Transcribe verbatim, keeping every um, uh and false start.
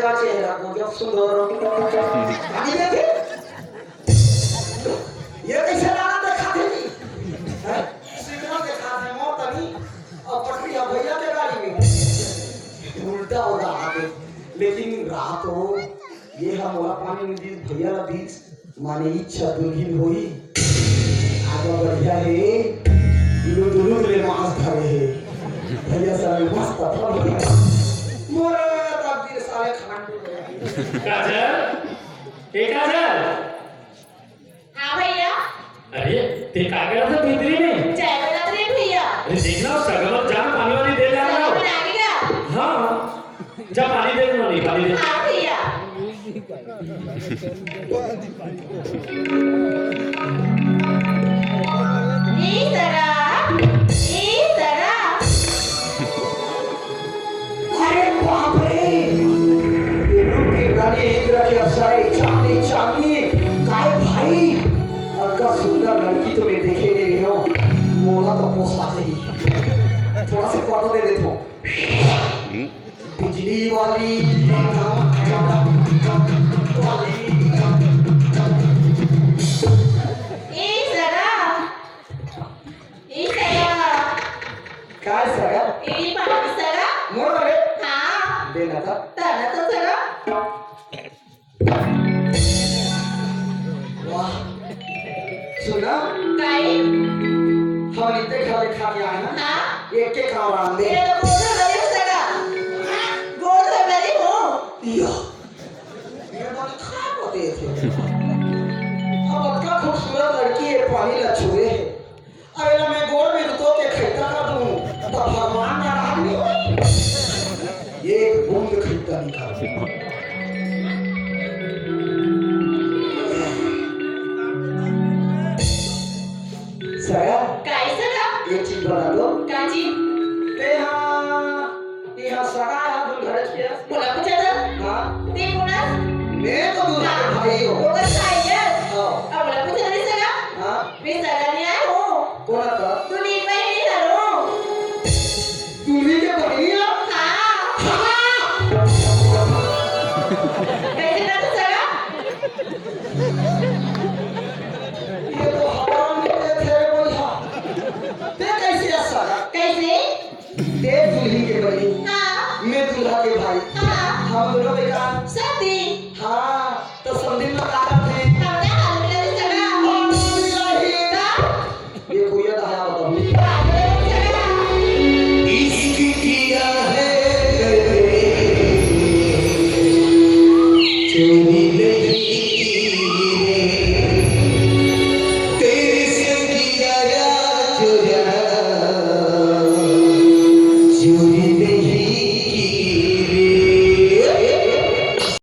का चेहरा को जब सुंदर। अभी देखे? ये कैसे लाना दिखाते जी? हैं? सिगनल दिखाते मोर तनी और पटरी है भैया के गाड़ी में। उल्टा हो रहा है। लेकिन रात हो, ये हम मोला पानी में दीस, भैया ला दीस, माने इच्छा दुल्हिन होई। आगा बढ़िया हे, लुदुलुद ले मांस धरे हे। भैया साले मस्त अपन मोर तकदीर साले खांडू हे। काजल, ए काजल। हाँ भैया। अरे, ते का करत हे भीतरी में? चाय बनात रहे भैया। अरे देख ना, सगमल जा पानी वानी दे ला ना। सगमल आ गया। हाँ, जा पानी दे, पानी, पानी दे। हाँ भैया। ई सगा, ई सगा। अरे बाप रे! रूप के रानी इंद्र के अप्सरा, चांदनी, चांदनी, काय भाई? अतका सुंदर लड़की तो मैं देखे नहीं रहे हो। मोला तो पोसा जाही। थोड़ा सा पर्दा दे देता हूँ। बिजली वाली, वाली। ए सगा, ए सगा। काय सगा? ए पानी सगा। मोर रे? हाँ। दे ना तो। ताना तो सगा। वाह। सुना? काई? हम इतने खाले खा के आए ना। हाँ? एक के खा रहा ये दे। तो गोद भरी हो सगा। गोद भरी हो। यो। ये बात खा को दे थे। अब अतका खूबसूरत लड़की ये पानी ला छुए है। अरे ला मैं गोड़ में रुको के खैता कर दूं, तो भगवान नाराज नहीं होई। ये एक बूंद खैता नहीं कर। सगा, काई सगा? एक चीज बता दो। का चीज? ते हाँ, ये हाँ सगा है, तुम घर के। मोला पूछा था? हाँ। ते बोला? मैं तो दूल्हा के भाई हूँ। ओकर भाई है? हाँ। अब मोला पूछा था सगा? हाँ। मैं सगा नहीं आया हूँ। कौन आता? दुल्ही बहिनी हरो। दुल्ही के बहिनी आ? हाँ। हाँ। कैसे ना तो सगा? ये तो हवा में थे रे भैया। ते कैसे आ सगा? कैसे? ते दुल्ही के बहिनी। हाँ। मैं दूल्हा के भाई। हाँ। हम दोनों बेकार। सती। हाँ।